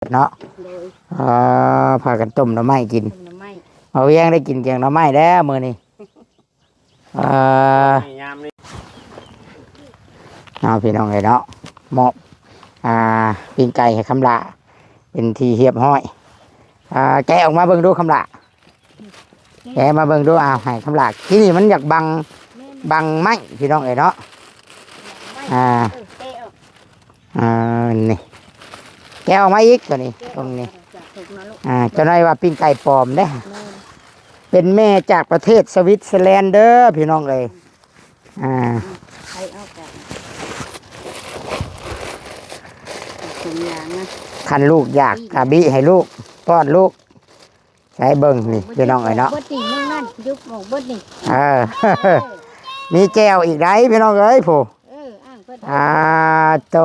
ເນາະ ໂດຍ ເອີ ພາກັນຕົ້ມໜໍ່ໄມ້ກິນ ຕົ້ມໜໍ່ໄມ້ ເອົາວຽງໄດ້ກິນແກງໜໍ່ໄມ້ແລ້ວມື້ນີ້ ເອີ ຍາມນີ້ ເອົາ ພີ່ນ້ອງເອີຍເນາະ ມອບ ອ່າ ປີ້ງໄກ່ໃຫ້ຄຳຫຼ້າເປັນທີ່ຮຽບຮ້ອຍ ອ່າ ແກະອອກມາເບິ່ງດູຄຳຫຼ້າ ແກະມາເບິ່ງດູ ອ້າວ ໃຫ້ຄຳຫຼ້າ ທີ່ນີ້ມັນຢາກບັງ ແມ່ນ ບັງໄມ້ ພີ່ນ້ອງເອີຍເນາະ ບັງໄມ້ ອ່າ ເອີ ແກະອອກ ອ່າ ນີ້ ແກະອອກມາອີກຕົວນີ້ ແກະອອກ ຕົງນີ້ ຈາກຖົງນະລູກ ອ່າ ເຈົ້ານ້ອຍວ່າປີ້ງໄກ່ປອມເດ້ ແມ່ນ ເປັນແມ່ຈາກປະເທດສະວິດເຊີແລນເດີ ພີ່ນ້ອງເອີຍ ອ່າ ໃຜເອົາກັນ ເປັນຢ່າງນະ ຄັນລູກຢາກກະບິໃຫ້ລູກ ປ້ອນລູກ ໃຊ້ເບິ່ງນີ້ພີ່ນ້ອງເອີຍເນາະ ເບິດນີ້ ເບິ່ງນັ້ນ ຍຸບອອກເບິດນີ້ ເອີ ເອີ ມີແຈ່ວອີກໄດ໋ພີ່ນ້ອງເອີຍ ຜູ້ ເອີ ອ້າງເພິ່ນ ອ່າ ໂຕ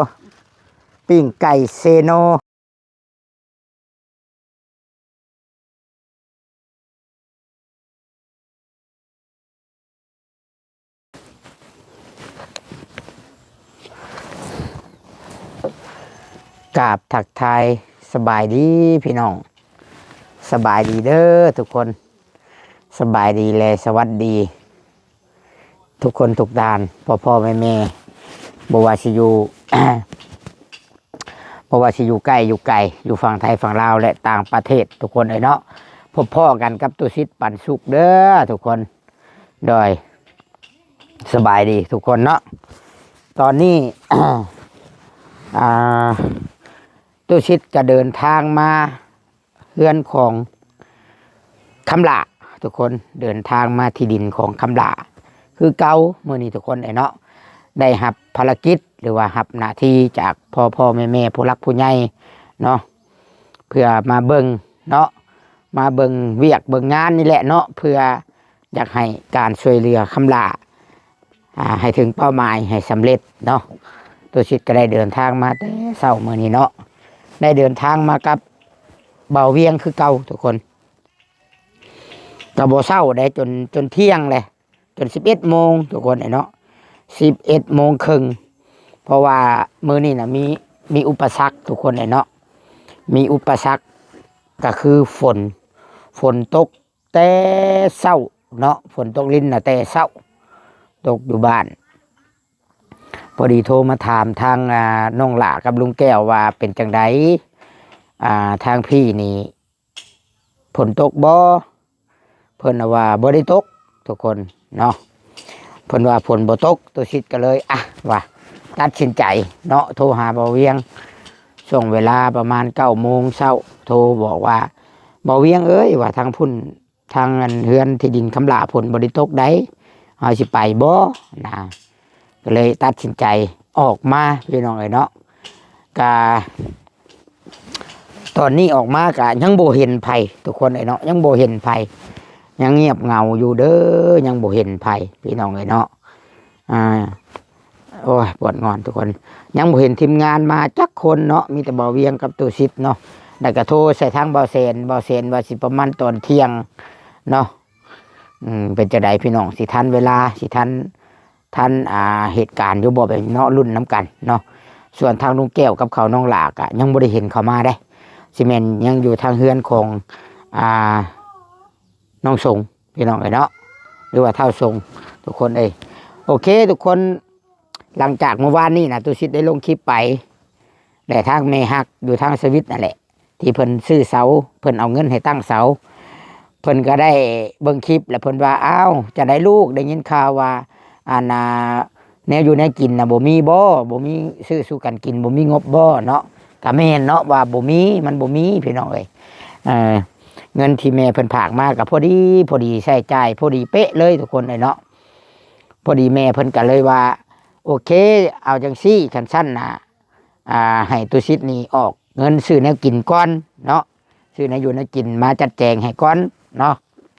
ປີ້ງໄກ່ເຊໂນ ກາບທັກທາຍສະບາຍດີພີ່ນ້ອງ ສະບາຍດີເດີທຸກຄົນ ສະບາຍດີ ແລະ ສະຫວັດດີ ທຸກຄົນທຸກທ່ານ ພໍ່ໆແມ່ໆ ບໍ່ວ່າຊິຢູ່ ບໍ່ວ່າຊິຢູ່ໃກ້ຢູ່ໄກ ຢູ່ຝັ່ງໄທຝັ່ງລາວ ແລະ ຕ່າງປະເທດ ທຸກຄົນເອີຍເນາະ ພົບພໍ້ກັນກັບຕຸສິດປັນສຸກເດີທຸກຄົນ ໂດຍ ສະບາຍດີທຸກຄົນເນາະ ຕອນນີ້ ອ່າ ຕຸສິດກະເດີນທາງມາ ເຮືອນຂອງຄຳຫຼ້າ ທຸກຄົນ ເດີນທາງມາທີ່ດິນຂອງຄຳຫຼ້າຄືເກົ່າ ມື້ນີ້ທຸກຄົນເອີຍເນາະ ໄດ້ຮັບພາລະກິດ ຫຼືວ່າຮັບໜ້າທີ່ຈາກພໍ່ໆແມ່ໆ ຜູ້ຫຼັກຜູ້ໃຫຍ່ເນາະ ເພື່ອມາເບິ່ງເນາະ ມາເບິ່ງວຽກເບິ່ງງານນີ້ແຫຼະເນາະ ເພື່ອຢາກໃຫ້ການຊ່ວຍເຫຼືອຄຳຫຼ້າ ອ່າ ໃຫ້ເຖິງເປົ້າໝາຍ ໃຫ້ສຳເລັດເນາະ ຕຸສິດກໍໄດ້ເດີນທາງມາແຕ່ເຊົ້າມື້ນີ້ເນາະ ໄດ້ເດີນທາງມາກັບບ່າວວຽງຄືເກົ່າທຸກຄົນ ກໍບໍ່ເຊົ້າໄດ໋ ຈົນ ຈົນທ່ຽງແຫຼະ ຈົນສິບເອັດໂມງທຸກຄົນເອີຍເນາະ ສິບເອັດໂມງເຄິ່ງ ເພາະວ່າມື້ນີ້ນະມີ ມີອຸປະສັກທຸກຄົນເອີຍເນາະ ມີອຸປະສັກກໍຄືຝົນ ຝົນຕົກ ແຕ່ເຊົ້າເນາະ ຝົນຕົກລິນນະແຕ່ເຊົ້າ ຕົກຢູ່ບ້ານ ພໍດີໂທມາຖາມທາງ ອ່າ ນ້ອງຫຼ້າກັບລຸງແກ້ວວ່າເປັນຈັ່ງໃດ ອ່າ ທາງພີ້ນີ້ຝົນຕົກບໍ່ ເພິ່ນວ່າບໍ່ໄດ້ຕົກທຸກຄົນເນາະ ເພິ່ນວ່າຝົນບໍ່ຕົກ ຕຸສິດກໍເລີຍ ອ່ະ ວ່າຕັດສິນໃຈເນາະ ໂທຫາບ່າວວຽງ ຊ່ວງເວລາປະມານເກົ້າໂມງເຊົ້າ ໂທບອກວ່າ ບ່າວວຽງເອີຍ ວ່າທາງພຸ້ນ ທາງອັນເຮືອນທີ່ດິນຄຳຫຼ້າຝົນບໍ່ໄດ້ຕົກໃດ ເຮົາຊິໄປບໍ່ນະ ກໍເລີຍຕັດສິນໃຈອອກມາພີ່ນ້ອງເອີຍເນາະ ກະຕອນນີ້ອອກມາກະຍັງບໍ່ເຫັນໃຜທຸກຄົນເອີຍເນາະ ຍັງບໍ່ເຫັນໃຜ ຍັງງຽບເຫງົາຢູ່ເດີ ຍັງບໍ່ເຫັນໃຜພີ່ນ້ອງເອີຍເນາະ ອ່າ ໂອ້ຍ ປວດງອນທຸກຄົນ ຍັງບໍ່ເຫັນທີມງານມາຈັກຄົນເນາະ ມີແຕ່ບ່າວວຽງກັບຕູ້ສິດເນາະ ແລ້ວກໍໂທໃສ່ທາງບ່າວແສນ ບ່າວແສນວ່າຊິປະມານຕອນທ່ຽງເນາະ ອືມ ເປັນຈັ່ງໃດພີ່ນ້ອງ ຊິທັນເວລາ ຊິທັນ ທັນ ອ່າ ເຫດການຢູ່ບໍ່ ແບບເນາະ ລຸ້ນນຳກັນເນາະ ສ່ວນທາງລຸງແກ້ວກັບເຂົານ້ອງຫຼ້າກໍຍັງບໍ່ໄດ້ເຫັນເຂົາມາເດ້ ຊິແມ່ນຍັງຢູ່ທາງເຮືອນຂອງ ອ່າ ນ້ອງສົງ ພີ່ນ້ອງເອີຍເນາະ ຫຼືວ່າທ້າວສົງ ທຸກຄົນເອີຍ ໂອເຄທຸກຄົນ ຫຼັງຈາກມື້ວານນີ້ນະ ຕຸສິດໄດ້ລົງຄລິບໄປ ແລະ ທາງແມ່ຮັກຢູ່ທາງສະວິດນັ້ນແຫຼະ ທີ່ເພິ່ນຊື້ເສົາ ເພິ່ນເອົາເງິນໃຫ້ຕັ້ງເສົາ ເພິ່ນກໍໄດ້ເບິ່ງຄລິບ ແລ້ວເພິ່ນວ່າ ອ້າວ ຈັ່ງໃດລູກ ໄດ້ຍິນຂ່າວວ່າ ອັນນ່າ ແນວຢູ່ແນວກິນນະບໍ່ມີບໍ່? ບໍ່ມີຊື້ສູ່ກັນກິນ ບໍ່ມີງົບບໍ່ເນາະ? ກະແມ່ນເນາະວ່າບໍ່ມີ ມັນບໍ່ມີພີ່ນ້ອງເອີຍ ເອີ ເງິນທີ່ແມ່ເພິ່ນຝາກມາກະພໍດີ ພໍດີໃຊ້ຈ່າຍ ພໍດີເປະເລີຍທຸກຄົນເອີຍເນາະ ພໍດີແມ່ເພິ່ນກະເລີຍວ່າ ໂອເຄ ເອົາຈັ່ງຊີ້ ຄັນຊັ້ນນະ ອ່າ ໃຫ້ຕຸສິດນີ້ອອກເງິນຊື້ແນວກິນກ່ອນເນາະ ຊື້ແນວຢູ່ແນວກິນມາຈັດແຈງໃຫ້ກ່ອນເນາະ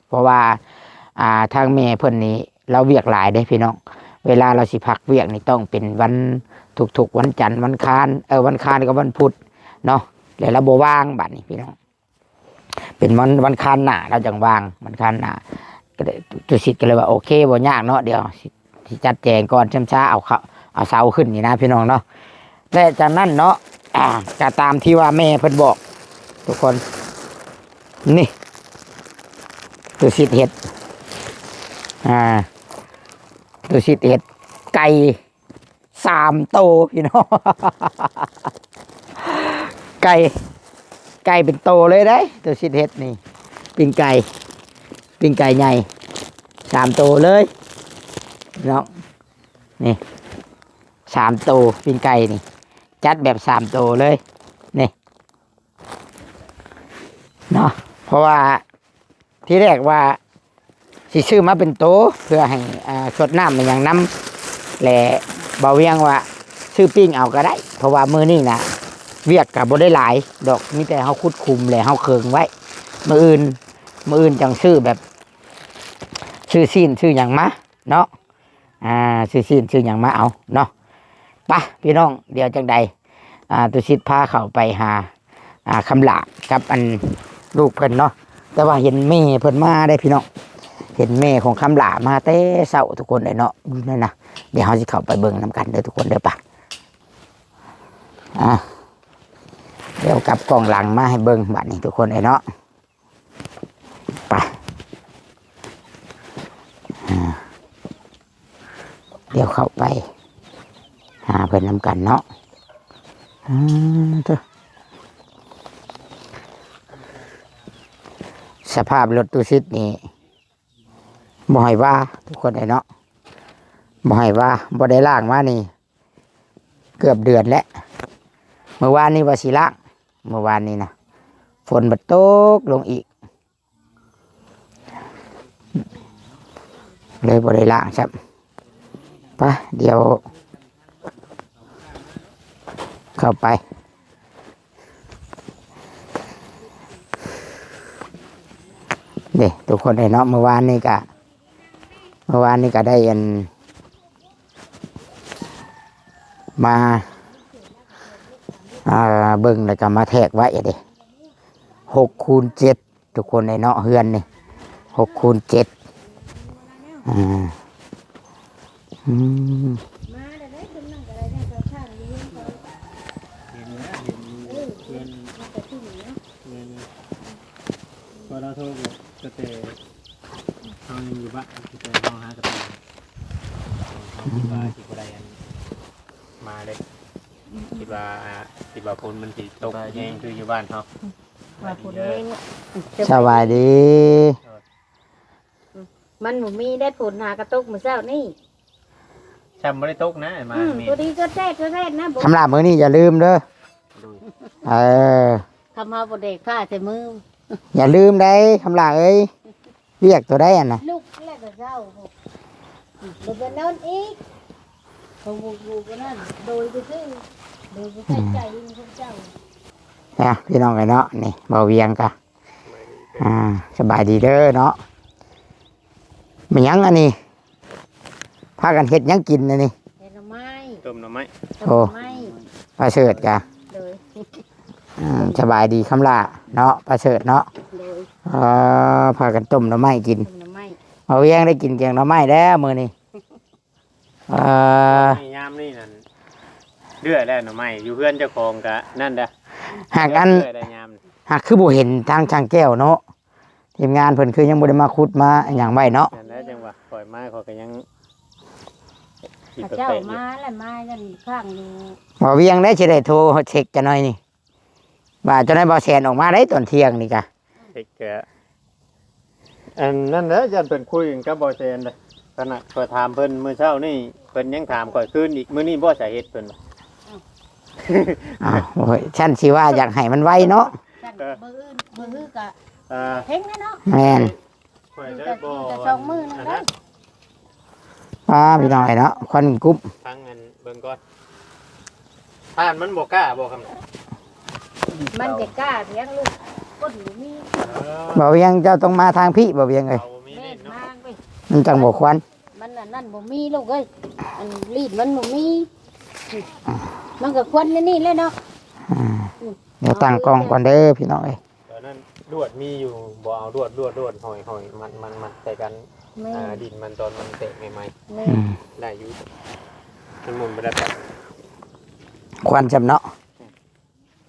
ເພາະວ່າ ອ່າ ທາງແມ່ເພິ່ນນີ້ລາວວຽກຫຼາຍເດ້ພີ່ນ້ອງ ເວລາລາວຊິພັກວຽກນີ້ຕ້ອງເປັນວັນທຸກໆວັນຈັນ ວັນຄານ ເອີ ວັນຄານກັບວັນພຸດເນາະ ແລ້ວລາວບໍ່ວ່າງບາດນີ້ພີ່ນ້ອງ ເປັນວັນ ວັນຄານໜ້າລາວຈັ່ງວ່າງ ວັນຄານໜ້າ ກໍເລີຍ ຕຸສິດກໍເລີຍວ່າ ໂອເຄ ບໍ່ຍາກເນາະ ດຽວຊິ ຊິຈັດແຈງກ່ອນ ຊ້ຳຊາເອົາເສົາ ເອົາເສົາຂຶ້ນນີ້ນະພີ່ນ້ອງເນາະ ແລະ ຈາກນັ້ນເນາະ ອ່າ ກະຕາມທີ່ວ່າແມ່ເພິ່ນບອກ ທຸກຄົນ. ນີ້ ຕຸສິດເຮັດ ອ່າ ຕຸສິດເຮັດໄກ່ ສາມໂຕພີ່ນ້ອງ ໄກ່ ໄກ່ເປັນໂຕເລີຍເດ້ ຕຸສິດເຮັດນີ້ ປີ້ງໄກ່ ປີ້ງໄກ່ໃຫຍ່ ສາມໂຕເລີຍພີ່ນ້ອງ ນີ້ ສາມໂຕ ປີ້ງໄກ່ນີ້ ຈັດແບບສາມໂຕເລີຍ ນີ້ ເນາະ ເພາະວ່າທີແລກວ່າຊິຊື້ມາເປັນໂຕ ເພື່ອໃຫ້ ອ່າ ຊົດນ້ຳອີ່ຫຍັງນຳ ແລະ ບ່າວວຽງວ່າຊື້ປີ້ງເອົາກໍໄດ້ ເພາະວ່າມື້ນີ້ນະ ວຽກກໍບໍ່ໄດ້ຫຼາຍດອກ ມີແຕ່ເຮົາຂຸດຂຸມ ແລະ ເຮົາເຄິ່ງໄວ້ ມື້ອື່ນ ມື້ອື່ນຈັ່ງຊື້ແບບ ຊື້ຊີ້ນຊື້ຫຍັງມາເນາະ ອ່າ ຊື້ຊີ້ນຊື້ຫຍັງມາເອົາເນາະ. ໄປພີ່ນ້ອງ ດຽວຈັ່ງໃດ ອ່າ ຕຸສິດພາເຂົ້າໄປຫາ ອ່າ ຄຳຫຼ້າກັບອັນລູກເພິ່ນເນາະ ແຕ່ວ່າເຫັນແມ່ເພິ່ນມາເດ້ພີ່ນ້ອງ ເຫັນແມ່ຂອງຄຳຫຼ້າມາແຕ່ເຊົ້າທຸກຄົນເລີຍເນາະ ຢູ່ນັ້ນນະ. ດຽວເຮົາຊິເຂົ້າໄປເບິ່ງນຳກັນເດີທຸກຄົນເດີ ໄປ ອ່າ ດຽວກັບກ້ອງຫຼັງມາໃຫ້ເບິ່ງບາດນີ້ທຸກຄົນເອີຍເນາະ. ໄປ ອ່າ ດຽວເຂົ້າໄປຫາເພິ່ນນຳກັນເນາະ. ອ່າ ເດີ ສະພາບລົດຕຸສິດນີ້ ບໍ່ໃຫ້ວ່າທຸກຄົນເອີຍເນາະ ບໍ່ໃຫ້ວ່າ ບໍ່ໄດ້ລ້າງມານີ້ ເກືອບເດືອນແລ້ວ ມື້ວານນີ້ວ່າຊິລ້າງ ມື້ວານນີ້ນະ ຝົນບັດຕົກລົງອີກ ເລີຍບໍ່ໄດ້ລ້າງຊ້ຳ. ໄປ ດຽວເຂົ້າໄປ ເດ້ ທຸກຄົນເອີຍເນາະ ມື້ວານນີ້ກະ ມື້ວານນີ້ກະໄດ້ອັນ ມາ ອ່າ ເບິ່ງ ແລ້ວກໍມາແທກໄວ້ເດ້ ຫົກຄູນເຈັດ ທຸກຄົນເອີຍເນາະ ເຮືອນນີ້ ຫົກຄູນເຈັດ ອ່າ ອືມ ມາແລ້ວເດ້ ເພິ່ນນັ່ງກໍໄດ້ ເຈົ້າຂ້າງຢູ່ເຮືອນເຂົາ ເຫັນແລ້ວ ເຫັນຢູ່ ເອີ ເພື່ອນ ມັນກໍຂຶ້ນເນາະ ແມ່ນໆ ເພາະລາວໂທບອກຕັ້ງແຕ່ເຮົາຍັງຢູ່ບ້ານ ຕັ້ງແຕ່ເຮົາຫາກັນ ເຮົາຄິດວ່າຊິບໍ່ໄດ້ອັນ ມາເລີຍ ຄິດວ່າ ຄິດວ່າຝົນມັນຊິຕົກແຮງຄືຢູ່ບ້ານເຮົາ ວ່າຝົນແຮງ. ສະບາຍດີ ມັນບໍ່ມີໄດ້ຝົນ ຫາກະຕົກມື້ເຊົ້ານີ້ ຊ້ຳບໍ່ໄດ້ຕົກນະ ມາ ອືມ ນີ້ ພໍດີກໍແດດ ກໍແດດນະ ບໍ່ ຄຳຫຼ້າມື້ນີ້ຢ່າລືມເດີ ໂດຍ ເອີ ຄຳເຮົາບໍ່ແດກຜ້າໃສ່ມື ຢ່າລືມໄດ໋ ຄຳຫຼ້າເອີຍ. ວຽກຕົວໃດຫັ້ນນະ ລຸກແລ້ວກໍເຊົ້າ ແລ້ວກໍນອນອີກ ເຂົາບໍ່ຢູ່ກໍນັ້ນ ໂດຍຊື່ໆ ໂດຍບໍ່ໃສ່ໃຈຂອງເຈົ້າ ອ່ະ ພີ່ນ້ອງເອີຍເນາະ ນີ້ ບໍ່ວຽງກະ ອ່າ ສະບາຍດີເດີເນາະ ແມ່ນຫຍັງອັນນີ້ ພາກັນເຮັດຫຍັງກິນອັນນີ້ ແກງໜໍ່ໄມ້ ຕົ້ມໜໍ່ໄມ້ ໂອ້ ຕົ້ມໜໍ່ໄມ້ ປາເສີດກະ ໂດຍ ອ່າ ສະບາຍດີຄຳຫຼ້າເນາະ ປາເສີດເນາະ ໂດຍ ເອີ ພາກັນຕົ້ມໜໍ່ໄມ້ກິນ ຕົ້ມໜໍ່ໄມ້ ເອົາວຽງໄດ້ກິນແກງໜໍ່ໄມ້ແລ້ວມື້ນີ້ ເອີ ຍາມນີ້ນັ້ນເດືອແລ້ວໜໍ່ໄມ້ ຢູ່ເຮືອນເຈົ້າຂອງກະນັ້ນເດ້ ຫາກອັນ ເດືອແລ້ວຍາມ ຫາກຄືບໍ່ເຫັນທາງຊ່າງແກ້ວເນາະ ທີມງານເພິ່ນຄືຍັງບໍ່ໄດ້ມາຂຸດມາຫຍັງໄວ້ເນາະ ນັ້ນແຫຼະ ຈັ່ງວ່າຂ້ອຍມາຂ້ອຍກໍຍັງ ເຂົາເຈົ້າມາແລ້ວ ມາຍັງຄ້າງຢູ່ ບໍ່ວຽງໄດ້ ຊິໄດ້ໂທເຊັກຈັກໜ້ອຍນີ້ ວ່າເຈົ້ານາຍບ່າວແສນອອກມາໄດ້ຕອນທ່ຽງນີ້ກະ ເຮັດກະ ອັນນັ້ນແຫຼະ ຢ້ານເພິ່ນຄຸຍກັນກັບບ່າວແສນເດ້ ຂະໜາດຂ້ອຍຖາມເພິ່ນມື້ເຊົ້ານີ້ ເພິ່ນຍັງຖາມຂ້ອຍຄືນອີກ ມື້ນີ້ບໍ່ສາເຫດເພິ່ນວ່າ ອ້າວ ໂອ້ຍ ຊັ້ນຊິວ່າຢາກໃຫ້ມັນໄວເນາະ ຊັ້ນ ເອີ ມື້ອື່ນ ມື້ຮືກະ ອ່າ ເພັງແລ້ວເນາະ ແມ່ນ ຂ້ອຍໄດ້ບໍ່ ຢູ່ແຕ່ສອງມື້ນັ້ນ ອັນ ເດ້ ອ່າ ພີ່ນ້ອງເອີຍເນາະ ຄວັນກຸບ ຟັງອັນເບິ່ງກ່ອນ ທ່ານມັນບໍ່ກ້າບໍ່ຄຳ ມັນຈະກ້າພຽງລູກ ກົ້ນບໍ່ມີ ເອີ ບໍ່ວຽງ ເຈົ້າຕ້ອງມາທາງພີ້ ບໍ່ວຽງເອີຍ ເອົາບໍ່ມີ ແມ່ນ ເນາະ ມາເວີຍ ມັນຈັ່ງບໍ່ຄວັນ ມັນອັນນັ້ນບໍ່ມີລູກເອີຍ ອັນລີດມັນບໍ່ມີ ມັນກໍຄວັນໃນນີ້ແຫຼະເນາະ ອ່າ ອືມ ດຽວຕັ້ງກ້ອງກ່ອນເດີພີ່ນ້ອງເອີຍ ຕອນນັ້ນລວດມີຢູ່ ບໍ່ເອົາລວດ ລວດ ລວດ ຫ້ອຍ ຫ້ອຍ ມັດ ມັດ ມັດໃສ່ກັນ ແມ່ນ ອ່າ ດິນມັນຕອນມັນແຕກໃໝ່ໆ ແມ່ນ ອືມ ໄດ້ຢູ່ ມັນໝູນບໍ່ໄດ້ປະ ຄວັນຊ່ຳເນາະ ອືມ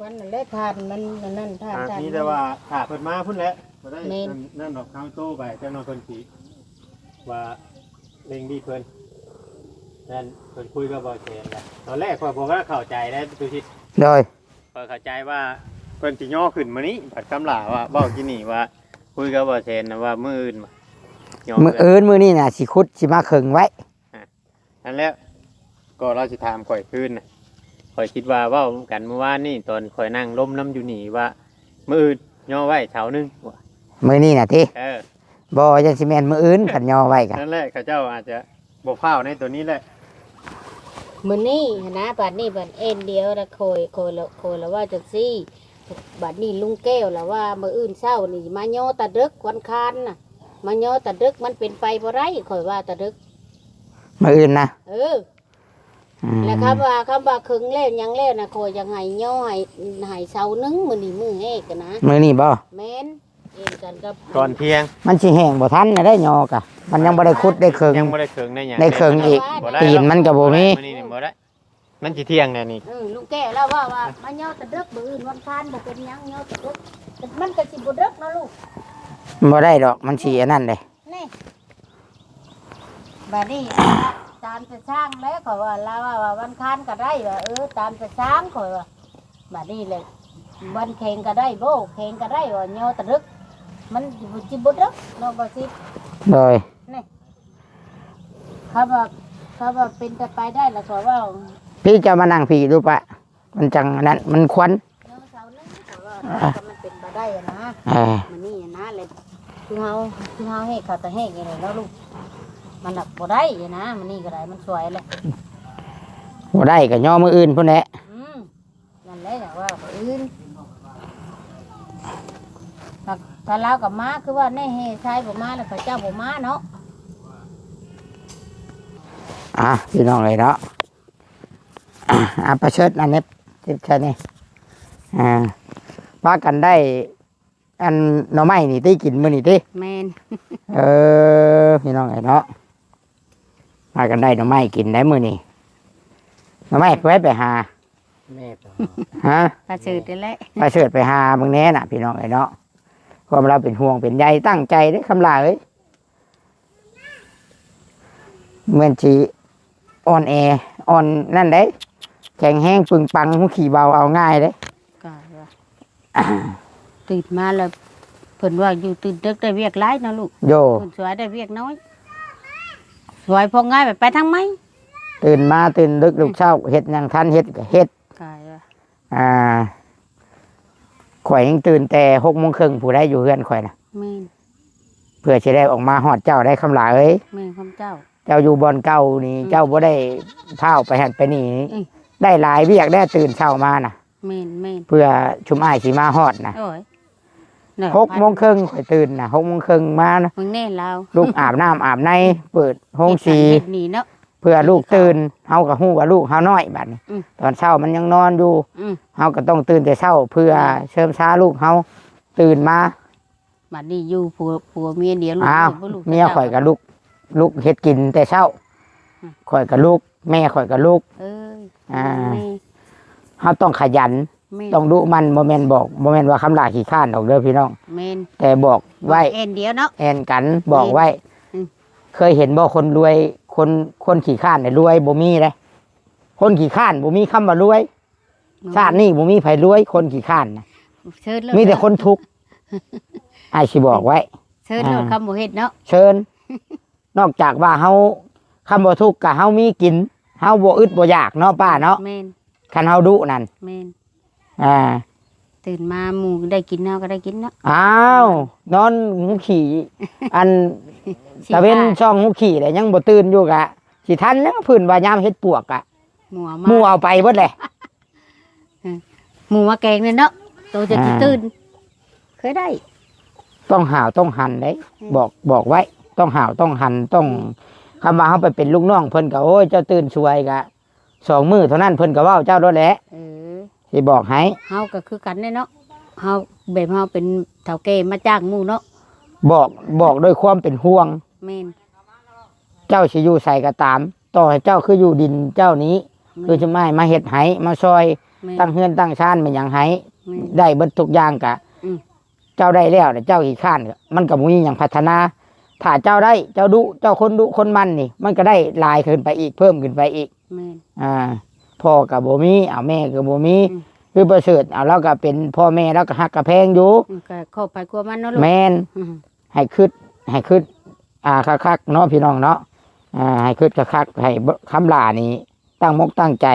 ວັນນັ້ນແຫຼະ ທ່ານມັນອັນນັ້ນ ທ່ານ ອ່າ ທ່ານ ມີແຕ່ວ່າຖ້າເພິ່ນມາພຸ້ນແຫຼະ ບໍ່ໄດ້ ແມ່ນ ນັ້ນດອກ ເຮົາໂທໄປ ຈັກໜ່ອຍເພິ່ນຊິວ່າເລັ່ງລີບເພິ່ນ ແມ່ນເພິ່ນຄຸຍກັບບໍ່ແສນແຫຼະ. ຕອນແລກຂ້ອຍບໍ່ເຂົ້າໃຈເດ້ ຕຸຊິດ ໂດຍ ຂ້ອຍເຂົ້າໃຈວ່າເພິ່ນຊິຍໍຂຶ້ນມື້ນີ້ ບັດຄຳຫຼ້າວ່າ ເວົ້າກິນນີ້ວ່າ ຄຸຍກັບບໍ່ແສນນະວ່າມື້ອື່ນ ຍອມ ມື້ອື່ນ ມື້ນີ້ນະ ຊິຂຸດ ຊິມາເຄິ່ງໄວ້ ອ່ະ ນັ້ນແຫຼະ ກໍລາວຊິຖາມຂ້ອຍຄືນນະ ຂ້ອຍຄິດວ່າເວົ້າກັນມື້ວານນີ້ ຕອນຂ້ອຍນັ່ງລົມນຳຢູ່ນີ້ວ່າ ມື້ອື່ນຍໍໄວ້ເສົາໜຶ່ງ ມື້ນີ້ນະຕິ? ເອີ ບໍ່ ຍັງຊິແມ່ນມື້ອື່ນ ຄັນຍໍໄວ້ກະ ນັ້ນແຫຼະ ເຂົາເຈົ້າອາດຈະບໍ່ພ້າວໃນໂຕນີ້ແຫຼະ ມື້ນີ້ຫັ້ນນະ. ບາດນີ້ບັດເອັນດຽວລະ ຂ້ອຍ ຂ້ອຍລະ ຂ້ອຍລະວ່າຈັ່ງຊີ້ ບາດນີ້ລຸງແກ້ວລະວ່າ ມື້ອື່ນເຊົ້ານີ້ມາຍໍຕາເດິກ ວັນຄານນະ ມາຍໍຕາເດິກ ມັນເປັນໄປບໍ່ໄດ້ ຂ້ອຍວ່າຕາເດິກ ມື້ອື່ນນະ? ເອີ ອືມ ແລ້ວຄຳວ່າ ຄຳວ່າເຄິ່ງແລ້ວຫຍັງແລ້ວນະ ຂ້ອຍຢາກໃຫ້ຍໍ ໃຫ້ ໃຫ້ເສົາໜຶ່ງ ມື້ນີ້ມື້ແຮກນະ. ມື້ນີ້ບໍ່? ແມ່ນ ເອັນກັນກັບ ຕອນທ່ຽງ ມັນຊິແຫ້ງບໍ່ທັນນະໄດ໋ ຍໍກະ ມັນຍັງບໍ່ໄດ້ຂຸດໄດ້ເຄິ່ງ ຍັງບໍ່ໄດ້ເຄິ່ງໄດ້ຫຍັງ ໄດ້ເຄິ່ງອີກ ບໍ່ໄດ້ ຕີນມັນກະບໍ່ມີ ມື້ນີ້ນີ້ບໍ່ໄດ້ ມັນຊິທ່ຽງແນ່ນີ້. ເອີ ລຸງແກ້ວລາວເວົ້າວ່າ ມາຍໍຕາເດິກ ມື້ອື່ນວັນຄານ ບໍ່ເປັນຫຍັງ ຍໍຕາເດິກ ມັນກະຊິບໍ່ເດິກເນາະລູກ. ບໍ່ໄດ້ດອກ ມັນຊິອັນນັ້ນເດ້ ນີ້ ບາດນີ້ ຕາມແຕ່ຊ່າງແຫຼະ ເຂົາວ່າ ລາວວ່າວັນຄານກະໄດ້ວ່າ ເອີ ຕາມແຕ່ຊ່າງ ຂ້ອຍວ່າ. ບາດນີ້ແຫຼະ ວັນແຂງກະໄດ້ບໍ່ ແຂງກະໄດ້ວ່າຍໍຕາເດິກ ມັນຊິບໍ່ເດິກເນາະ ບໍ່ຊິດ. ໂດຍ ນີ້ ຄຳວ່າ ຄຳວ່າເປັນໄປໄດ້ລະ ຂ້ອຍເວົ້າ ພີ່ເຈົ້າມານັ່ງພີ້ດູປະ ມັນຈັ່ງອັນນັ້ນ ມັນຄວັນ ເອົາເສົາໜຶ່ງ ເຂົາວ່າ ອ່າ ມັນເປັນໄປໄດ້ຫັ້ນນະ ເອີ ມື້ນີ້ຫັ້ນນະ ແລະ ຄືເຮົາ ຄືເຮົາເຮັດ ເຂົາກະເຮັດຢູ່ແລ້ວເນາະລູກ ມັນລະບໍ່ໄດ້ຫັ້ນນະ ມື້ນີ້ກະໄດ້ ມັນສວຍແຫຼະ ບໍ່ໄດ້ກະຍໍມື້ອື່ນພຸ້ນແຫຼະ. ອືມ ນັ້ນແຫຼະ ຢາກວ່າຜູ້ອື່ນ ຖ້າລາວກະມາ ຄືວ່າແນ່ ແຫ່ຊາຍບໍ່ມາ ແລ້ວເຂົາເຈົ້າບໍ່ມາເນາະ. ອ່າ ພີ່ນ້ອງເອີຍເນາະ ອ່າ ປະເຊີດອັນນີ້ ຕິດແຄ່ນີ້ ອ່າ ພາກັນໄດ້ ອັນໜໍ່ໄມ້ນີ້ຕິ ກິນມື້ນີ້ຕິ? ແມ່ນ ເອີ ພີ່ນ້ອງເອີຍເນາະ ພາກັນໄດ້ໜໍ່ໄມ້ກິນໄດ້ມື້ນີ້. ໜໍ່ໄມ້ ເອີ ຜູ້ໃດໄປຫາ? ແມ່ໄປຫາ ຮະ? ປາເສີດນີ້ແຫຼະ ປາເສີດໄປຫາເບິ່ງແດ່ນະ ພີ່ນ້ອງເອີຍເນາະ. ຄວາມລາວເປັນຫ່ວງເປັນໃຍ ຕັ້ງໃຈເດ້ຄຳຫຼ້າເອີຍ. ແມ່ນຊິອ່ອນແອ ອ່ອນນັ້ນເດ້ ແຂງແຮງປຶງປັງ ຮູ້ຂີ້ເບົາເອົາງ່າຍເດ້. ກະວ່າ ຕື່ນມາແລ້ວ ເພິ່ນວ່າຢູ່ຕື່ນເດິກໄດ້ວຽກຫຼາຍເນາະລູກ. ໂດ ເພິ່ນສວຍໄດ້ວຽກນ້ອຍ ສວຍພໍງ່າຍ ໄປ ໄປທາງໃໝ່. ຕື່ນມາຕື່ນເດິກ ອືມ ລູກເຊົ້າ ເຮັດຫຍັງທັນເຮັດກະເຮັດ. ກະວ່າ ອ່າ ຂ້ອຍຍັງຕື່ນແຕ່ຫົກໂມງເຄິ່ງ ຜູ້ໃດຢູ່ເຮືອນຂ້ອຍນະ. ແມ່ນ ເພື່ອຊິໄດ້ອອກມາຮອດເຈົ້າໄດ້ຄຳຫຼ້າເອີຍ. ແມ່ນຄຳເຈົ້າ ເຈົ້າຢູ່ບ່ອນເກົ່ານີ້ ອືມ ເຈົ້າບໍ່ໄດ້ພ້າວໄປຫັ້ນໄປນີ້ ອືມ ໄດ້ຫຼາຍວຽກແດ່ຕື່ນເຊົ້າມານະ. ແມ່ນໆ ເພື່ອຊຸມອ້າຍຊິມາຮອດນະ. ໂອ້ຍ ຫົກໂມງເຄິ່ງຂ້ອຍຕື່ນນະ ຫົກໂມງເຄິ່ງມານະ ເບິ່ງແນ່ລາວ ລຸກອາບນ້ຳອາບໃນ ເປີດໂຮງສີ ເຮັດນັ້ນເຮັດນີ້ເນາະ ເພື່ອລູກຕື່ນ ເຮົາກະຮູ້ວ່າລູກເຮົານ້ອຍບາດນີ້ ອືມ ຕອນເຊົ້າມັນຍັງນອນຢູ່ ອືມ ເຮົາກະຕ້ອງຕື່ນແຕ່ເຊົ້າ ເພື່ອ ອືມ ເສີມຊາລູກເຮົາຕື່ນມາ. ບາດນີ້ຢູ່ຜົວ ຜົວເມຍດຽວ ລູກ ອ້າວ ເມຍຂ້ອຍກະລຸກ ລຸກເຮັດກິນແຕ່ເຊົ້າ ອືມ ຂ້ອຍກະລຸກ ແມ່ຂ້ອຍກະລຸກ ເອີ ອ່າ ແມ່ ເຮົາຕ້ອງຂະຫຍັນ ແມ່ນ ຕ້ອງດຸໝັ່ນ ບໍ່ແມ່ນບອກ ບໍ່ແມ່ນວ່າຄຳຫຼ້າຂີ້ຄ້ານດອກເດີພີ່ນ້ອງ. ແມ່ນ ແຕ່ບອກໄວ້ ບອກແອ່ນດຽວເນາະ ແອ່ນກັນ ບອກໄວ້ ແມ່ນ ອືມ ເຄີຍເຫັນບໍ່ຄົນລວຍ ຄົນ ຄົນຂີ້ຄ້ານນີ້ລວຍ ບໍ່ມີເດ້. ຄົນຂີ້ຄ້ານບໍ່ມີຄຳວ່າລວຍ ອືມ ຊາດນີ້ບໍ່ມີໃຜລວຍ ຄົນຂີ້ຄ້ານນະ ມີແຕ່ຄົນທຸກ. ອ້າຍຊິບອກໄວ້ ເຊີນໂລດ ອ່າ ຄຳບໍ່ເຮັດເນາະ ເຊີນ. ນອກຈາກວ່າເຮົາ ຄຳບໍ່ທຸກກະເຮົາມີກິນ ເຮົາບໍ່ອຶດບໍ່ຢາກເນາະປ້າເນາະ. ແມ່ນ ຄັນເຮົາດຸນັ້ນ ແມ່ນ ອ່າ ຕື່ນມາໝູ່ໄດ້ກິນ ເຮົາກະໄດ້ກິນເນາະ. ອ້າວ ນອນຫູຂີ້ ອັນ ຕາເວັນຊ່ອງຫູຂີ້ແລ້ວຍັງບໍ່ຕື່ນຢູ່ກະ ຊິທັນແລ້ວ ເພິ່ນວ່າຍາມເຫັດປວກກະ ໝູ່ເອົາໄປເບິດແຫຼະ ໝູ່ມາແກງນີ້ເນາະ ໂຕຈະ ອ່າ ຕື່ນ ເຄີຍໄດ້ ຕ້ອງຫາວຕ້ອງຫັນເດ້. ອືມ ບອກ ບອກໄວ້ ຕ້ອງຫາວຕ້ອງຫັນ ຕ້ອງ ອືມ ຄຳວ່າເຮົາໄປເປັນລູກນ້ອງເພິ່ນກະ ໂອ້ຍ ເຈົ້າຕື່ນສວຍກະ ສອງມື້ເທົ່ານັ້ນເພິ່ນກະເວົ້າເຈົ້າໂລດແຫຼະ. ເອີ ຊິບອກໃຫ້ ເຮົາກະຄືກັນເດ້ເນາະ ເຮົາ ແບບເຮົາເປັນເຖົ້າແກ່ມາຈ້າງໝູ່ເນາະ ບອກ ບອກດ້ວຍຄວາມເປັນຫ່ວງ. ແມ່ນ ເຈົ້າຊິຢູ່ໃສກະຕາມ ຕໍ່ໃຫ້ເຈົ້າຄືຢູ່ດິນເຈົ້ານີ້ ແມ່ນ ຄືຈະມາ ມາເຮັດໃຫ້ ມາຊ່ອຍ ແມ່ນ ຕັ້ງເຮືອນຕັ້ງຊານແມ່ນຫຍັງໃຫ້ ແມ່ນ ໄດ້ເບິດທຸກຢ່າງ ກະ ອືມ ເຈົ້າໄດ້ແລ້ວ ແລ້ວເຈົ້າຂີ້ຄ້ານ ມັນກໍບໍ່ມີຫຍັງພັດທະນາ. ຖ້າເຈົ້າໄດ້ ເຈົ້າດຸ ເຈົ້າຄົນດຸຄົນໝັ່ນນີ້ ມັນກໍໄດ້ຫຼາຍຂຶ້ນໄປອີກ ເພີ່ມຂຶ້ນໄປອີກ. ແມ່ນ ອ່າ ພໍ່ກໍບໍ່ມີ ເອົາແມ່ກໍບໍ່ມີ ອືມ ຄືປະເສີດ ເອົາ ລາວກໍເປັນພໍ່ແມ່ ລາວກໍຮັກກໍແພງຢູ່ ອືມ ກໍຄອບໃຜຄົວມັນເນາະລູກ ແມ່ນ ອືມ ໃຫ້ຄິດ ໃຫ້ຄິດ ອ່າ ຄັກໆ ເນາະ ພີ່ນ້ອງເນາະ ອ່າ ໃຫ້ຄິດຄັກໆ ໃຫ້ຄຳຫຼ້ານີ້ຕັ້ງມົກຕັ້ງໃຈ.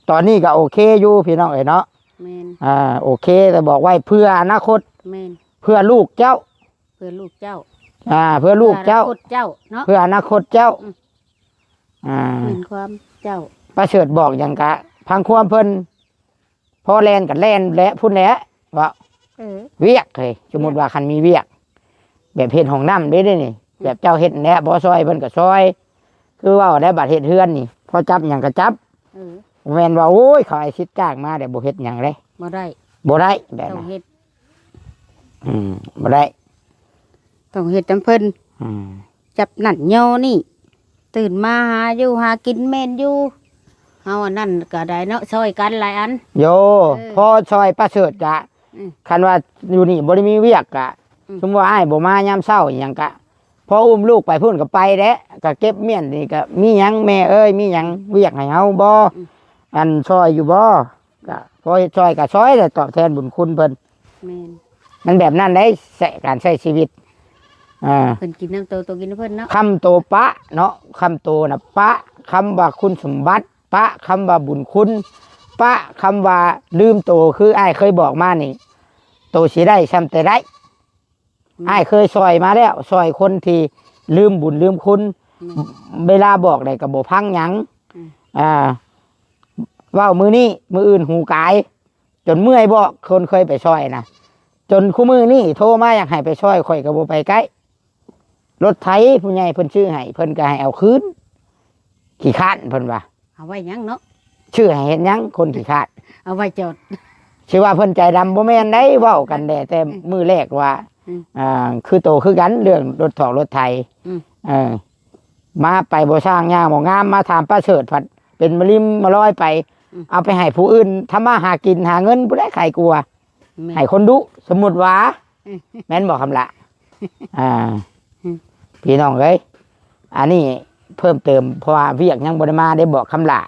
ຕອນນີ້ກໍໂອເຄຢູ່ ພີ່ນ້ອງເອີຍເນາະ ແມ່ນ ອ່າ ໂອເຄ ແຕ່ບອກໄວ້ເພື່ອອະນາຄົດ ແມ່ນ ເພື່ອລູກເຈົ້າ ເພື່ອລູກເຈົ້າ ອ່າ ເພື່ອລູກເຈົ້າ ເພື່ອອະນາຄົດເຈົ້າເນາະ ເພື່ອອະນາຄົດເຈົ້າ ອືມ ອ່າ ແມ່ນຄວາມເຈົ້າ ປະເສີດບອກຫຍັງກະຟັງຄວາມເພິ່ນ ພໍແລ່ນກໍແລ່ນແຫຼະ ພຸ້ນແຫຼະ ເວົ້າ ເອີ ວຽກເຮີ້ຍ ສົມມຸດວ່າຄັນມີວຽກ ແບບເຮັດຫ້ອງນ້ຳເດ້ ເດ້ນີ້ ອືມ ແບບເຈົ້າເຮັດແຫຼະ ພໍຊ່ອຍເພິ່ນກໍຊ່ອຍ ຄືເວົ້າແຫຼະ ບັດເຮັດເຮືອນນີ້ ພໍຈັບຫຍັງກໍຈັບ ເອີ ບໍ່ແມ່ນວ່າ ໂອ້ຍ ເຂົາໃຫ້ສິດຈ້າງມາແລ້ວບໍ່ເຮັດຫຍັງເດ້ ບໍ່ໄດ້ ບໍ່ໄດ້ແບບນັ້ນ ຕ້ອງເຮັດ ອືມ ບໍ່ໄດ້ ຕ້ອງເຮັດນຳເພິ່ນ ອືມ ຈັບນັ້ນຍໍນີ້ ຕື່ນມາຫາຢູ່ຫາກິນແມ່ນຢູ່ ເຮົາອັນນັ້ນກໍໄດ້ເນາະ ຊ່ອຍກັນຫຼາຍອັນ ໂຍ ເອີ ພໍຊ່ອຍປະເສີດກະ ອືມ ຄັນວ່າຢູ່ນີ້ບໍ່ໄດ້ມີວຽກກະ ອືມ ສົມມຸດວ່າອ້າຍບໍ່ມາຍາມເຊົ້າອີ່ຫຍັງກະ ພໍອຸ້ມລູກໄປພຸ້ນກໍໄປແຫຼະ ກໍເກັບມ້ຽນນີ້ກໍມີຫຍັງແມ່ເອີຍ ມີຫຍັງວຽກໃຫ້ເຮົາບໍ່ ອືມ ອັນຊ່ອຍຢູ່ບໍ່ ກໍພໍເຮັດຊ່ອຍກໍຊ່ອຍແຫຼະ ຕອບແທນບຸນຄຸນເພິ່ນ ແມ່ນ ມັນແບບນັ້ນໄດ໋ ແຊະ ການໃຊ້ຊີວິດ ອ່າ ເພິ່ນກິນນຳໂຕ ໂຕກິນນຳເພິ່ນເນາະ ຄ້ຳໂຕປະເນາະ ຄ້ຳໂຕນະປະ ຄຳວ່າຄຸນສົມບັດປະ ຄຳວ່າບຸນຄຸນປະ ຄຳວ່າລືມໂຕ ຄືອ້າຍເຄີຍບອກມານີ້ ໂຕຊິໄດ້ຊ່ຳແຕ່ໄດ້ ອືມ ອ້າຍເຄີຍຊ່ອຍມາແລ້ວ ຊ່ອຍຄົນທີ່ລືມບຸນລືມຄຸນ ອືມ ເວລາບອກໄດ້ກໍບໍ່ຟັງຫຍັງ ອືມ ອ່າ ເວົ້າມື້ນີ້ ມື້ອື່ນຫູກາຍ ຈົນເມື່ອຍບອກ ຄົນເຄີຍໄປຊ່ອຍນະ ຈົນຄູ່ມື້ນີ້ໂທມາຢາກໃຫ້ໄປຊ່ອຍ ຂ້ອຍກໍບໍ່ໄປໃກ້ ລົດໄຖຜູ້ໃຫຍ່ເພິ່ນຊື້ໃຫ້ ເພິ່ນກໍໃຫ້ເອົາຄືນ ຂີ້ຄ້ານເພິ່ນວ່າ ເອົາໄວ້ຫຍັງເນາະ ຊື້ໃຫ້ເຮັດຫຍັງ ຄົນຂີ້ຄ້ານ ເອົາໄວ້ຈອດ ຊິວ່າເພິ່ນໃຈດຳ ບໍ່ແມ່ນໄດ໋ ເວົ້າກັນແດ່ແຕ່ ອືມ ມື້ແລກວ່າ ອືມ ອ່າ ຄືໂຕຄືກັນ ເລື່ອງລົດຖອກລົດໄຖ ອືມ ເອີ ມາໄປບໍ່ຊ່າງ ຍ່າງບໍ່ງາມ ມາຖາມປະເສີດພັດເປັນມະລິມມະລອຍໄປ ອືມ ເອົາໄປໃຫ້ຜູ້ອື່ນທຳມາຫາກິນຫາເງິນ ຜູ້ໃດຂາຍກວ່າ ແມ່ນ ໃຫ້ຄົນດຸ ສົມມຸດວ່າ ອືມ ແມ່ນບໍ່ຄຳຫຼ້າ? ອ່າ ອືມ ພີ່ນ້ອງເອີຍ ອັນນີ້ເພີ່ມເຕີມ ເພາະວ່າວຽກຍັງບໍ່ໄດ້ມາ ໄດ້ບອກຄຳຫຼ້າ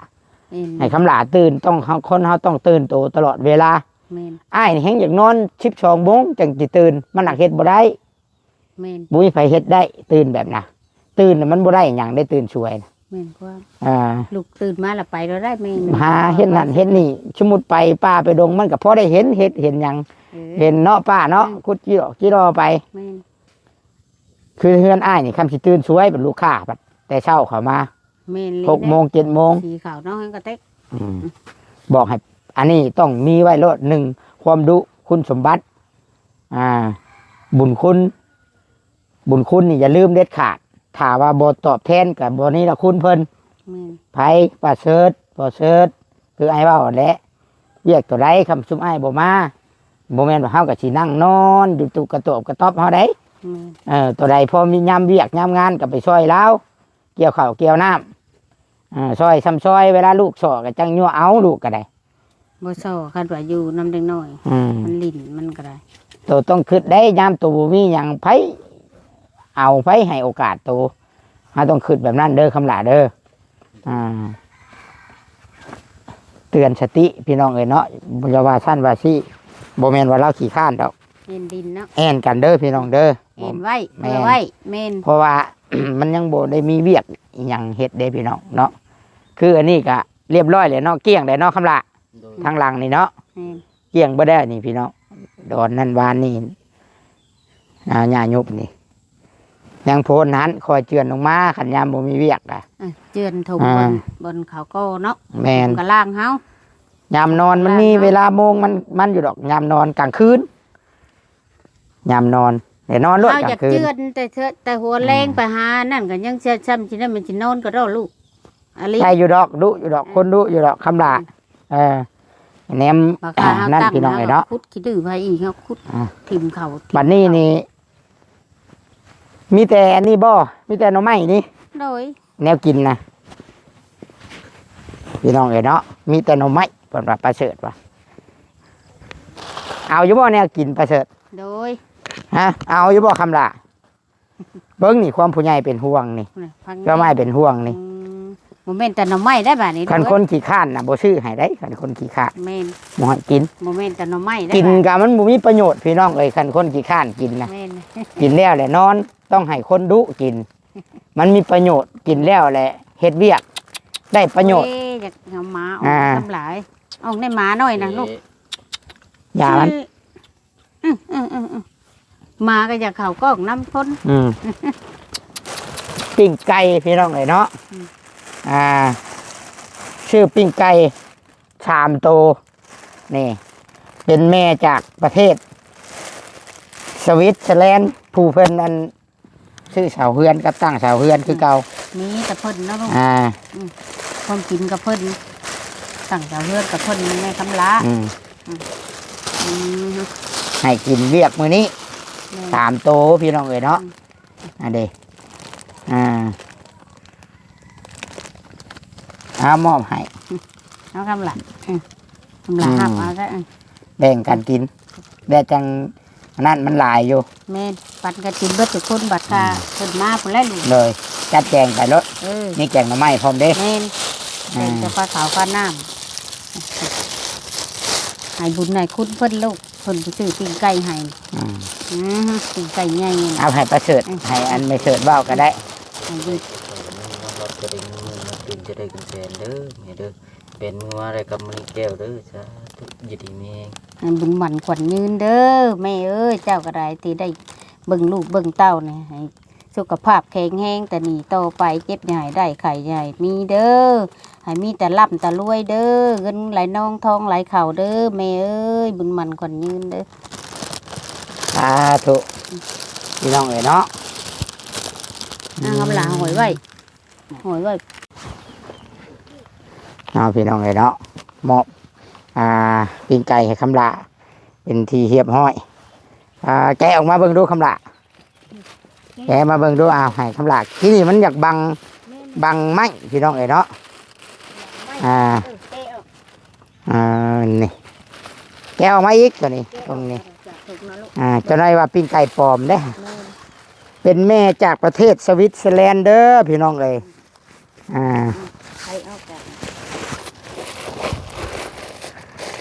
ແມ່ນ ໃຫ້ຄຳຫຼ້າຕື່ນ ຕ້ອງ ເຮົາ ຄົນເຮົາຕ້ອງຕື່ນໂຕຕະຫຼອດເວລາ ແມ່ນ ອ້າຍນີ້ແຮ່ງຢາກນອນສິບສອງໂມງຈັ່ງຊິຕື່ນ ມັນຫາກເຮັດບໍ່ໄດ້ ແມ່ນ ບໍ່ມີໃຜເຮັດໄດ້ ຕື່ນແບບນະ ຕື່ນນະມັນບໍ່ໄດ້ຫຍັງໄດ້ ຕື່ນສວຍນະ ແມ່ນຄວາມ ອ່າ ລຸກຕື່ນມາລະໄປແລ້ວໄດ້ແມ່ນ ຫາເຮັດນັ້ນເຮັດນີ້ ສົມມຸດໄປປ່າໄປດົງ ມັນກໍພໍໄດ້ເຫັນເຫັດເຫັນຫຍັງ ເອີ ເຫັນເນາະປ້າເນາະ ອືມ ຂຸດຈີ່ຫຼອກຈີ່ຫຼໍ່ໄປ ແມ່ນ ຄືເຮືອນອ້າຍນີ້ ຄຳຊິຕື່ນສວຍ ບັດລູກຄ້າບັດແຕ່ເຊົ້າເຂົ້າມາ ແມ່ນ ຫົກໂມງເຈັດໂມງ ສີຂາວເນາະ ແຮງກະເຕັກ ອືມ ບອກໃຫ້ ອັນນີ້ຕ້ອງມີໄວ້ໂລດ ໜຶ່ງ ຄວາມດຸ ຄຸນສົມບັດ ອ່າ ບຸນຄຸນ ບຸນຄຸນນີ້ຢ່າລືມເດັດຂາດ ຖ້າວ່າບໍ່ຕອບແທນກໍບໍ່ເນລະຄຸນເພິ່ນ ແມ່ນ ໃຜ ປະເສີດ ບໍ່ເສີດ ຄືອ້າຍເວົ້າຫັ້ນແຫຼະ ວຽກຕົວໃດ ຄຳຊຸມອ້າຍບໍ່ມາ ບໍ່ແມ່ນວ່າເຮົາກໍຊິນັ່ງນອນຢູ່ຕຸກກະໂຕບກະຕອບເຮົາໄດ໋ ແມ່ນ ເອີ ຕົວໃດພໍມີຍາມວຽກຍາມງານກໍໄປຊ່ອຍລາວ ກ່ຽວເຂົ້າກ່ຽວນ້ຳ ເອີ ຊ່ອຍຊ່ຳຊ່ອຍ ເວລາລູກສໍ້ກໍຈັ່ງຍົວະເອົາ ລູກກໍໄດ້ ບໍ່ສໍ້ ຄັນວ່າຢູ່ນຳເດັກນ້ອຍ ອືມ ມັນຫຼິ້ນ ມັນກໍໄດ້ ໂຕຕ້ອງຄິດໄດ້ ຍາມໂຕບໍ່ມີຫຍັງ ໃຜເອົາ ໃຜໃຫ້ໂອກາດໂຕ ເຮົາຕ້ອງຄິດແບບນັ້ນເດີ ຄຳຫຼ້າເດີ ອ່າ ເຕືອນສະຕິພີ່ນ້ອງເອີຍເນາະ ຢ່າວ່າຊັ້ນວ່າຊີ້ ບໍ່ແມ່ນວ່າລາວຂີ້ຄ້ານດອກ ແອ່ນດິນເນາະ ແອ່ນກັນເດີພີ່ນ້ອງເດີ ແອ່ນໄວ້ ແມ່ນ ເພື່ອໄວ້ ແມ່ນ ເພາະວ່າ ມັນຍັງບໍ່ໄດ້ມີວຽກອີ່ຫຍັງເຮັດເດ້ພີ່ນ້ອງເນາະ ຄືອັນນີ້ກະລຽບຮ້ອຍແລ້ວເນາະ ກ້ຽງແລ້ວເນາະ ຄຳຫຼ້າ ໂດຍ ທາງຫຼັງນີ້ເນາະ ແມ່ນ ກ້ຽງເບິດແລ້ວນີ້ພີ່ນ້ອງ ດອນນັ້ນວານນີ້ ອ່າ ຫຍ້າຍຸບນີ້ ຍັງໂພນຫັ້ນ ຄ່ອຍເຈື່ອນລົງມາ ຄັນຍາມບໍ່ມີວຽກກະ ເອີ ເຈື່ອນຖົມ ອ່າ ບ່ອນ ບ່ອນເຂົາກໍເນາະ ແມ່ນ ຖົມກະລ່າງເຮົາ ຍາມນອນມັນມີເວລາໂມງມັນ ມັນຢູ່ດອກ ຍາມນອນກາງຄືນ ຍາມນອນ ໄດ້ນອນໂລດກາງຄືນ ເຮົາຢາກເຈື່ອນແຕ່ເທື່ອ ແຕ່ຫົວແລງ ອືມ ໄປຫານັ້ນກໍຍັງຊ້ຳ ຊິໄດ້ ມັນຊິນອນກໍດອກລູກ ອາລີ ໄດ້ຢູ່ດອກ ດຸຢູ່ດອກ ເອີ ຄົນດຸຢູ່ດອກ ຄຳຫຼ້າ ອືມ ເອີ ແນມ ບັດນັ້ນພີ່ນ້ອງເອີຍເນາະ ຂຸດຂີ້ດື້ໄວ້ອີກ ເຮົາຂຸດ ອ່າ ຖິ້ມເຂົາ ບັດນີ້ນີ້ ມີແຕ່ອັນນີ້ບໍ່ ມີແຕ່ໜໍ່ໄມ້ນີ້ ໂດຍ ແນວກິນນະ ພີ່ນ້ອງເອີຍເນາະ ມີແຕ່ໜໍ່ໄມ້ ເພິ່ນວ່າປະເສີດວ່າ ເອົາຢູ່ບໍ່ແນວກິນປະເສີດ? ໂດຍ ຮະ ເອົາຢູ່ບໍ່ຄຳຫຼ້າ? ເບິ່ງນີ້ ຄວາມຜູ້ໃຫຍ່ເປັນຫ່ວງນີ້ ເຈົ້າໄມ້ເປັນຫ່ວງນີ້ ອືມ ບໍ່ແມ່ນແຕ່ໜໍ່ໄມ້ໄດ້ບາດນີ້ ຄັນຄົນຂີ້ຄ້ານນະບໍ່ຊື້ໃຫ້ໄດ້ ຄັນຄົນຂີ້ຄ້ານ ແມ່ນ ບໍ່ໃຫ້ກິນ ບໍ່ແມ່ນແຕ່ໜໍ່ໄມ້ໄດ້ ກິນກະມັນບໍ່ມີປະໂຫຍດພີ່ນ້ອງເອີຍ ຄັນຄົນຂີ້ຄ້ານກິນນະ ແມ່ນ ກິນແລ້ວແຫຼະນອນ ຕ້ອງໃຫ້ຄົນດຸກິນ ມັນມີປະໂຫຍດ ກິນແລ້ວແຫຼະເຮັດວຽກໄດ້ປະໂຫຍດ ໂອ້ຍ ຢາກເອົາໝາອອກ ອ່າ ທຳຫຼາຍ ອອກໃນໝານ້ອຍນະລູກ ຢ່າມັນ ອືມ ອືມ ອືມ ອືມ ໝາກໍຢາກເຂົ້າກ້ອງນຳຄົນ ອືມ ປີ້ງໄກ່ພີ່ນ້ອງເອີຍເນາະ ອືມ ອ່າ ຊື້ປີ້ງໄກ່ສາມໂຕ ນີ້ ເປັນແມ່ຈາກປະເທດສະວິດເຊີແລນ ຜູ້ເພິ່ນອັນ ຊື້ເສົາເຮືອນກັບຕັ້ງເສົາເຮືອນຄືເກົ່າ ມີແຕ່ເພິ່ນເນາະລູກ ອ່າ ອືມ ຄວາມກິນກັບເພິ່ນ ຕັ້ງເສົາເຮືອນກັບເພິ່ນ ແມ່ຄຳຫຼ້າ ອືມ ອືມ ອືມ ໃຫ້ກິນວຽກມື້ນີ້ ແມ່ນ ສາມໂຕພີ່ນ້ອງເອີຍເນາະ ອືມ ອັນເດ ອ່າ ເອົາມອບໃຫ້ ເອົາຄຳຫຼ້າ ອືມ ຄຳຫຼ້າ ອືມ ຮັບເອົາຊະ ອືມ ແບ່ງກັນກິນ ແລ້ວຈັ່ງ ອັນນັ້ນມັນຫຼາຍຢູ່ ແມ່ນ ປັນກັນກິນເບິດທຸກຄົນ ບັດກະ ອືມ ເພິ່ນມາພຸ້ນແຫຼະລູກ ໂດຍ ຈັດແຈງໄປໂລດ ເອີ ມີແກງໜໍ່ໄມ້ພ້ອມເດ້ ແມ່ນ ອ່າ ແກງແຕ່ປາຂາວປານ້ຳ ໃຫ້ບຸນໃຫ້ຄຸນເພິ່ນລູກ ເພິ່ນໄປຊື້ປີ້ງໄກ່ໃຫ້ ອືມ ອືມ ປີ້ງໄກ່ໃຫຍ່ ເອົາໃຫ້ປະເສີດ ອືມ ໃຫ້ອັນແມ່ເສີດເວົ້າກໍໄດ້ ໃຫ້ຢູ່ ເປັນມື້ມາໄດ້ກັບມື້ນີ້ແກ້ວເດີ ສາທຸ ຢູ່ດີມີແຮງ ໃຫ້ບຸນໝັ້ນຂວັນຍືນເດີ ແມ່ເອີຍ ເຈົ້າກໍໄດ້ ທີ່ໄດ້ເບິ່ງລູກເບິ່ງເຕົ້ານີ້ ໃຫ້ສຸຂະພາບແຂງແຮງ ແຕ່ນີ້ຕໍ່ໄປ ເຈັບຢ່າໃຫ້ໄດ້ ໄຂ້ຢ່າໃຫ້ມີເດີ ໃຫ້ມີແຕ່ລ່ຳແຕ່ລວຍເດີ ເງິນໄຫຼນອງທອງໄຫຼເຂົ້າເດີ ແມ່ເອີຍ ບຸນໝັ້ນຂວັນຍືນເດີ ສາທຸ ພີ່ນ້ອງເອີຍເນາະ ເອົາ ອືມ ກຳລັງຫອຍໄວ້ ໂອ້ຍເວີຍ ເອົາ ພີ່ນ້ອງເອີຍເນາະ ມອບ ອ່າ ປີ້ງໄກ່ໃຫ້ຄຳຫຼ້າເປັນທີ່ຮຽບຮ້ອຍ ອ່າ ແກະອອກມາເບິ່ງດູຄຳຫຼ້າ ແກະມາເບິ່ງດູ ເອົາ ໃຫ້ຄຳຫຼ້າ ທີ່ນີ້ມັນຢາກບັງ ແມ່ນ ບັງໄມ້ ພີ່ນ້ອງເອີຍເນາະ ບັງໄມ້ ອ່າ ເອີ ແກະອອກ ອ່າ ນີ້ ແກະອອກມາອີກຕົວນີ້ ແກະອອກ ຕົງນີ້ ຈາກຖົງນະລູກ ອ່າ ເຈົ້ານາຍວ່າປີ້ງໄກ່ປອມເດ້ ແມ່ນ ເປັນແມ່ຈາກປະເທດສະວິດເຊີແລນເດີ ພີ່ນ້ອງເອີຍ ອ່າ ໃສ່ອອກຈາກ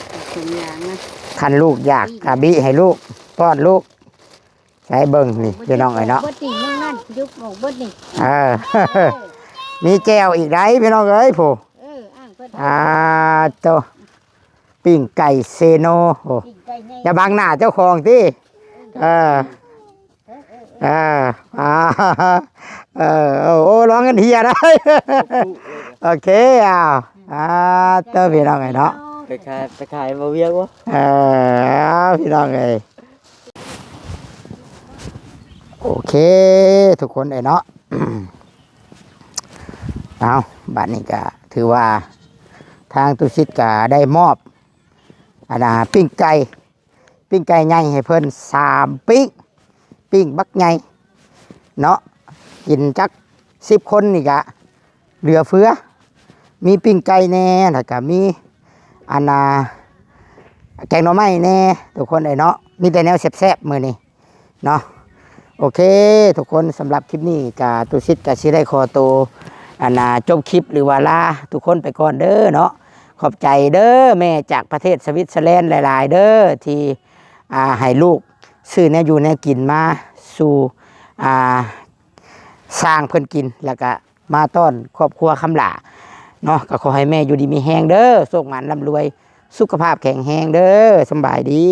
ເອົາຖົງຢາງນະ ຄັນລູກຢາກກະບິໃຫ້ລູກ ປ້ອນລູກ ໃສ່ເບິ່ງນີ້ ພີ່ນ້ອງເອີຍເນາະ ເບິດນີ້ ເມືອງນັ້ນ ຍຸບອອກເບິດນີ້ ເອີ ເອີ ມີແຈ່ວອີກໄດ໋ ພີ່ນ້ອງເອີຍ ຜູ້ ເອີ ອ້າງເພິ່ນ ອ່າ ໂຕ ປີ້ງໄກ່ເຊໂນ ໂອ້ ປີ້ງໄກ່ໃຫຍ່ ຢ່າບັງໜ້າເຈົ້າຂອງຕິ ເອີ ເອີ ເອີ ອ່າ ເອີ ໂອ້ ໂອ້ ລອງກັນເຮຍໄດ໋ ໂອເຄ ອ້າວ ອ່າ ເຕີ ພີ່ນ້ອງເອີຍເນາະ ໄປຂາຍ ໄປຂາຍບໍ່ວຽກບໍ່ ເອີ ພີ່ນ້ອງເອີຍ ໂອເຄ ທຸກຄົນເອີຍເນາະ ເອົາ ບາດນີ້ກະຖືວ່າ ທາງຕຸສິດກະໄດ້ມອບ ອັນນ່າ ປີ້ງໄກ່ ປີ້ງໄກ່ໃຫຍ່ໃຫ້ເພິ່ນສາມປີ້ງ ປີ້ງບັກໃຫຍ່ເນາະ ກິນຈັກສິບຄົນນີ້ກະເຫຼືອເຟືອ ມີປີ້ງໄກ່ແດ່ ແລ້ວກະມີ ອັນນ່າ ແກງໜໍ່ໄມ້ແດ່ ທຸກຄົນເອີຍເນາະ ມີແຕ່ແນວແຊບໆມື້ນີ້ ເນາະ ໂອເຄ ທຸກຄົນ ສຳລັບຄລິບນີ້ກະ ຕຸສິດກະຊິໄດ້ຂໍໂຕ ອັນນ່າ ຈົບຄລິບ ຫຼືວ່າລາທຸກຄົນໄປກ່ອນເດີເນາະ ຂອບໃຈເດີ ແມ່ຈາກປະເທດສະວິດເຊີແລນຫຼາຍໆເດີ ທີ່ ອ່າ ໃຫ້ລູກຊື້ແນວຢູ່ແນວກິນມາສູ່ ອ່າ ຊ່າງເພິ່ນກິນ ແລ້ວກະມາຕ້ອນຄອບຄົວຄຳຫຼ້າເນາະ ກະຂໍໃຫ້ແມ່ຢູ່ດີມີແຮງເດີ ໂຊກໝານລ່ຳລວຍ ສຸຂະພາບແຂງແຮງເດີ ສຳບາຍດີ.